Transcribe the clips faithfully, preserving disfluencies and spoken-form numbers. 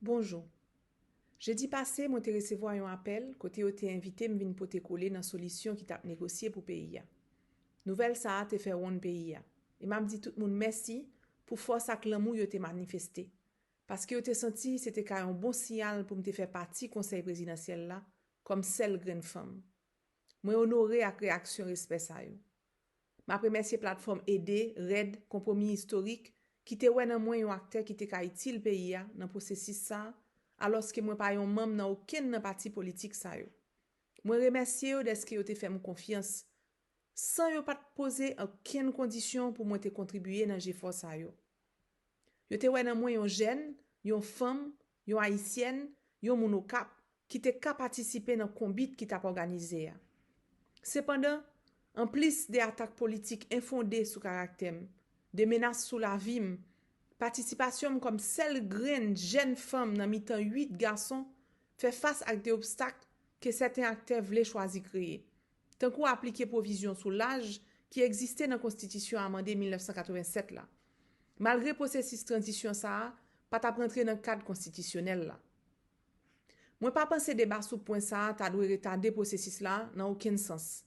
Bonjou. Jedi pase, mwen te resevwa yon apèl kote yo te envite m vin pote kole nan solisyon ki t ap negosye pou peyi a. Nouvèl sa a te fè wonn peyi a, e m ap di tout moun mèsi pou fòs ak lanmou yo te manifeste, paske yo te santi se te ka yon bon siyal pou m te fè pati Konsèy Prezidansyèl la kòm sèl grenn fanm. Mwen onore ak reyaksyon respè sa yo. M ap remèsye platfòm Ede, Rèd, Konpwomi Istorik, ki te wè nan mwen yon aktè ki te ka itil peyi a nan pwosesis sa a, alòske mwen pa yon manm nan okenn nan pati politik sa yo. Mwen remèsye yo dèske yo te fè m konfyans, san yo pa t poze okenn kondisyon pou mwen te kontribye nan jefò sa yo. Yo te wè nan mwen yon jèn, yon fanm, yon Ayisyèn, yon moun Okap, ki te ka patisipe nan konbit ki t ap òganize a. Sepandan, anplis de atak politik enfonde sou karaktè m, de menas sou lavi m, patisipasyon m kòm sèl grenn jèn fanm nan mitan uit gason fè fas ak de obstak ke sèten aktè vle chwazi kreye, tankou aplike pwovizyon sou laj ki egziste nan Konstitisyon amande mil nèf san katrevennsèt la, malgre pwosesis tranzisyon sa a pa t ap rantre nan kad konstitisyonèl la. Mwen pa panse deba sou pwen sa a ta dwe retade pwosesis la nan okenn sans.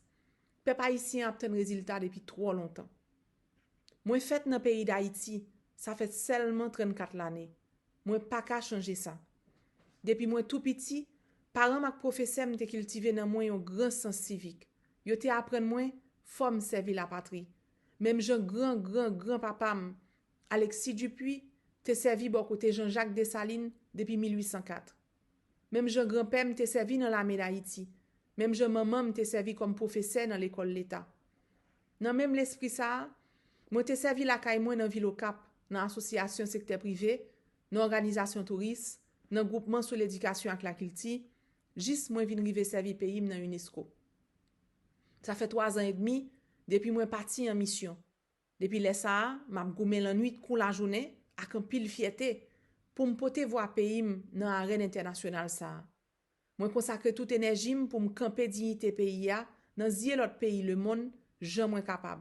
Pèp ayisyen ap tann rezilta depi twò lontan. Mwen fèt nan peyi Dayiti, sa fè sèlman trannkat lane. Mwen pa ka chanje sa. Depi mwen tou piti, paran m ak pwofesè m te kiltive nan mwen yon gran sans sivik. Yo te aprann mwen fò m sèvi lapatri. Menm jan gran gran gran papa m, Alexis Dupuy, te sèvi bò kote Jean-Jacques Dessalines depi mil uit san kat. Menm jan granpè m te sèvi nan lame Dayiti. Menm jan manman m te sèvi kòm pwofesè nan lekòl leta. Nan menm lespri sa a, mwen te sèvi lakay mwen nan vil Okap, nan asosyasyon sektè prive, nan òganizasyon touris, nan gwoupman sou ledikasyon ak lakilti, jis mwen vin rive sèvi peyi m nan unesco. Sa fè twa zan edmi depi mwen pati an misyon. Depi lè sa a, m ap goumen lannwit kou lajounen ak anpil fyète pou m pote vwa peyi m nan arèn entènasyonal sa a. Mwen konsakre tout enèji m pou m kanpe diyite peyi a nan zye lòt peyi lemonn jan mwen kapab,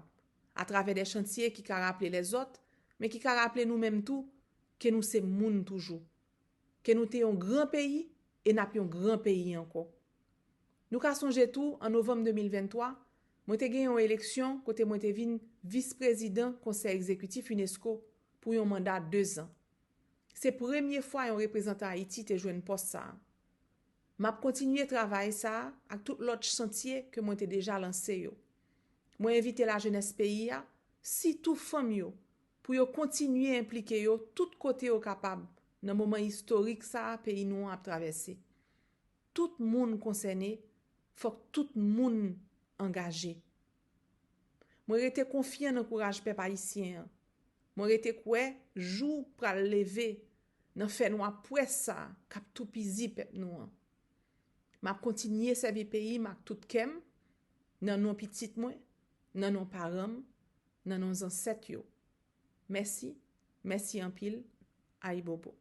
atravè de chantye ki ka raple lèzòt, men ki ka raple nou menm tou ke nou se moun toujou, ke nou te yon gran peyi e n ap yon gran peyi ankò. Nou ka sonje tou, an novanm de mil venntwa, mwen te gen yon eleksyon kote mwen te vin vis prezidan Konsèy Egzekitif unesco pou yon manda de zan. Se premye fwa yon reprezantan Ayiti te jwenn pòs sa a. M ap kontinye travay sa a ak tout lòt chantye ke mwen te deja lanse yo. Mwen envite lajenès peyi a, sitou fanm yo, pou yo kontinye enplike yo tout kote yo kapab nan moman istorik sa a peyi nou an ap travèse. Tout moun konsène, fòk tout moun angaje. Mwen rete konfyan nan kouraj pèp ayisyen an. Mwen rete kwè jou pral leve nan fènwa pwès sa a k ap toupizi pèp nou an. M ap kontinye sèvi peyi m ak tout kè m, nan non pitit mwen, nan non paran m, nan non zansèt yo. Mèsi, mèsi anpil, ayibobo.